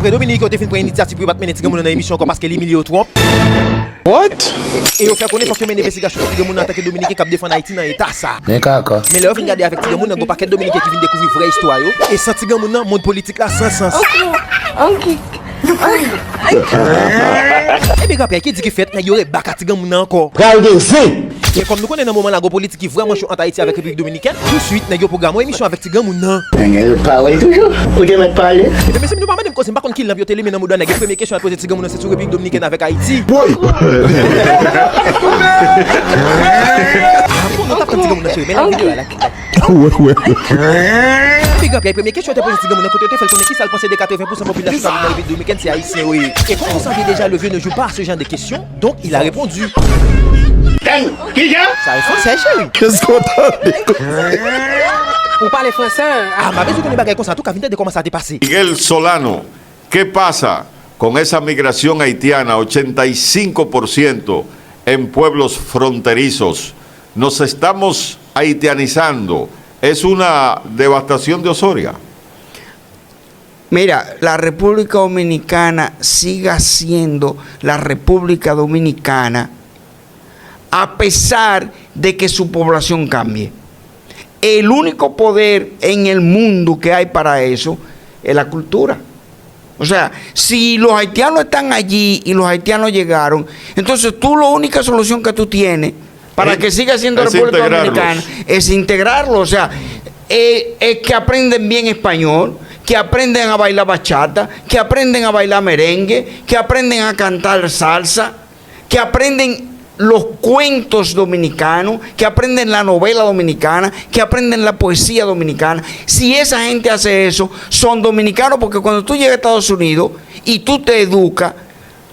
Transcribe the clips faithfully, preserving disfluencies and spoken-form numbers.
Apre Dominiken yo te fin pran inisyativ pou yo pa t mennen ti granmoun nan nan emisyon ankò paske li imilye yo twòp. What? E yo fè konnen fòk yo mennen envestigasyon sou ti granmoun nan antanke Dominiken k ap defann Ayiti nan eta sa. Men kaka. Men lè yo fin gade avèk ti granmoun nan, gon pakèt Dominiken ki vin dekouvri vrè istwa yo. E san ti granmoun nan, mond politik la san sans. Ebyen, grapyay, ki di ki fèt, nèg yo rebak a ti granmoun nan ankò. Pral gen zen. E kòm nou konnen nan moman la, gon politik ki vrèman cho ant Ayiti avèk Repiblik Dominikèn, touswit, nèg yo pwograme yon emisyon avèk ti granmoun nan. Nèg yo pawòl toujou. Ou te mèt pale. Ebyen, mesye, nou pa mande m koze, m pa konn ki lanp yo te limen nan mouda nèg yo. Premye kesyon al poze ti granmoun nan, se sou Repiblik Dominikèn avèk Ayiti. Woy! Ah bon, nou t ap tann ti granmoun nan, cheri, men la videyo a la. Big up, premye kesyon yo te poze ti granmoun nan kote yo te fè l konnen kisa l panse de katreven pousan popilasyon k ap viv nan Repiblik Dominikèn se Ayisyen yo ye. Et comme vous savez déjà, le vieux ne joue pas à ce genre de questions, donc il a répondu. Kijan? Sa e fransè, cheri. Kèske w tande? Ou pale fransè? Ah, m pa bezwen konnen bagay konsa, antouka, vin tande kòman sa te pase. Miguel Solano, ¿qué pasa con esa migración haitiana, ochenta y cinco por ciento en pueblos fronterizos? Nos estamos haitianizando. Es una devastación de Osoria. Mira, la República Dominicana siga siendo la República Dominicana a pesar de que su población cambie. El único poder en el mundo que hay para eso es la cultura. O sea, si los haitianos están allí y los haitianos llegaron, entonces tú la única solución que tú tienes para que siga siendo República Dominicana es integrarlo. O sea, eh, es que aprenden bien español, que aprenden a bailar bachata, que aprenden a bailar merengue, que aprenden a cantar salsa, que aprenden los cuentos dominicanos, que aprenden la novela dominicana, que aprenden la poesía dominicana. Si esa gente hace eso, son dominicanos, porque cuando tú llegas a Estados Unidos y tú te educas,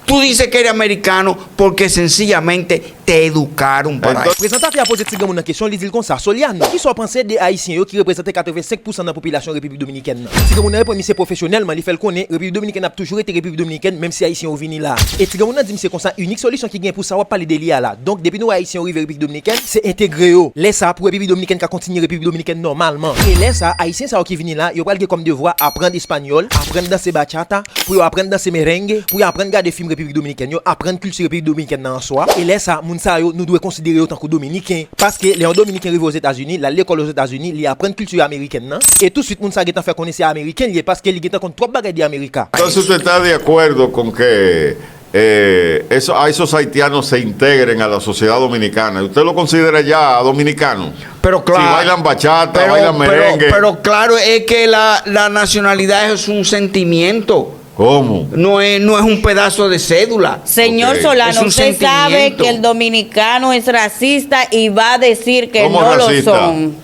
tú dices que eres americano porque sencillamente te educaron para eso. Prezantatè a poze ti granmoun nan kesyon, li di l konsa, Soliano, kisa w panse de Ayisyen yo ki reprezante katrevensenk pousan nan popilasyon Repiblik Dominikèn nan? Ti granmoun nan reponn misye pwofesyonèlman, li fè l konnen Repiblik Dominikèn ap toujou rete Repiblik Dominikèn, menm si Ayisyen yo vini la. E ti granmoun nan di misye konsa, inik solisyon ki gen pou sa w ap pale de li a la. Donk, depi nou wè Ayisyen yo rive Repiblik Dominikèn, se entegre yo. Lè sa a, pou Repiblik Dominikèn ka kontinye Repiblik Dominikèn nòmalman. E lè sa a, Ayisyen sa yo ki vini la, yo pral gen kòm devwa aprann espanyòl, aprann danse bachata, pou yo aprann danse merengue, pou yo aprann gade fim Repiblik Dominikèn yo, aprann kilti Repiblik Dominikèn nan an swa. E lè sa, moun sa yo, nou dwe konsidere yo tankou Dominiken. Paske lè yon Dominiken rive Ozetazini, l al lekòl Ozetazini, li aprann kilti amerikèn nan, e touswit moun sa gentan fè konnen se Ameriken li ye, paske li gentan konn twòp bagay de Amerika. Entonces usted está de acuerdo con que eh, eso, a esos haitianos se integren a la sociedad dominicana. ¿Usted lo considera ya dominicano? Pero claro, si bailan bachata, pero, bailan merengue. Pero claro, es que la, la nacionalidad es un sentimiento. ¿Cómo? No es, no es un pedazo de cédula. Señor Solano, usted sabe que el dominicano es racista y va a decir que no lo son.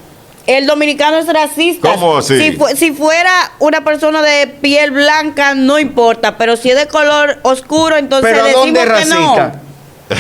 El dominicano es racista. ¿Cómo así? Si, fu- si fuera una persona de piel blanca, no importa, pero si es de color oscuro, entonces le decimos que no. Pero ¿a dónde es racista?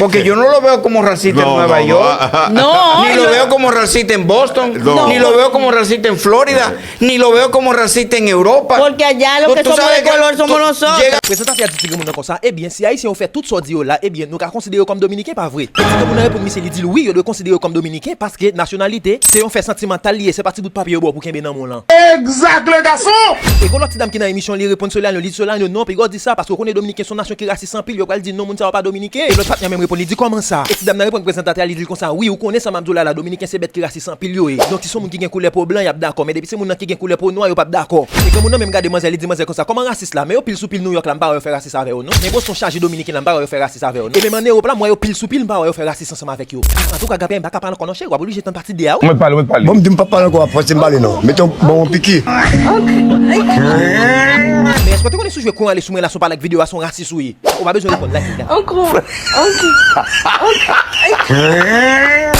Porque yo no lo veo como racista en Nueva York. No, ni lo veo como racista en Boston, ni lo veo como racista en Florida, ni lo veo como racista en Europa. Porque allá los que somos de color somos nosotros. Prezantatè a di ti granmoun nan konsa, ebyen, si Ayisyen yo fè tout sa w di yo la, ebyen, nou ka konsidere yo kòm Dominiken, pa vre? E ti granmoun nan reponn misye, li di l wi, yo dwe konsidere yo kòm Dominiken, paske nasyonalite, se yon fè santimantal li ye, se pa ti bout papye yo ba w pou kenbe nan men w lan. Exact, le garçon! E gon lòt ti dam ki nan emisyon, li reponn Soliano, li di Soliano, non, piga w di sa, paske w konnen Dominiken se yon nasyon ki rasis anpil, yo pral di non, moun sa yo pa Dominiken. E lòt patnè a menm reponn, li di kòman sa? E ti dam nan reponn prezantatè a, li di l konsa, wi, ou konnen sa m ap di w la, la, Dominiken se bèt ki rasis anpil yo ye. Donk, si se yon moun ki gen koulè po blan, y ap dakò, men depi se moun nan ki gen koulè po nwa, yo p ap dakò. E granmoun nan menm gade manzè, li di manzè konsa, kòman rasis la? Men yo pil sou pil Nouyòk la, m pa wè yo fè rasis avè yo, non. Men Boston chaje Dominiken la, m pa wè yo fè rasis avè yo, non. E menm an Ewòp la, m wè yo pil sou pil, m pa wè yo fè rasis ansanm avèk yo. Ah, antouka, grapyay, m pa ka pale ankò non, cheri, w ap oblije tann pati de a, wi. Ou mèt pale, ou mèt pale. Bon, m di m p ap pale ankò, w ap fòse m pale, non. Mete yon, ban yon piki. Men èske w te konnen si w jwe Kouran Ale Sou Mwen la, si w pale ak videyo a, se yon rasis ou ye? Ou pa bezwen reponn, like, like. Ankò, ankò, ankò.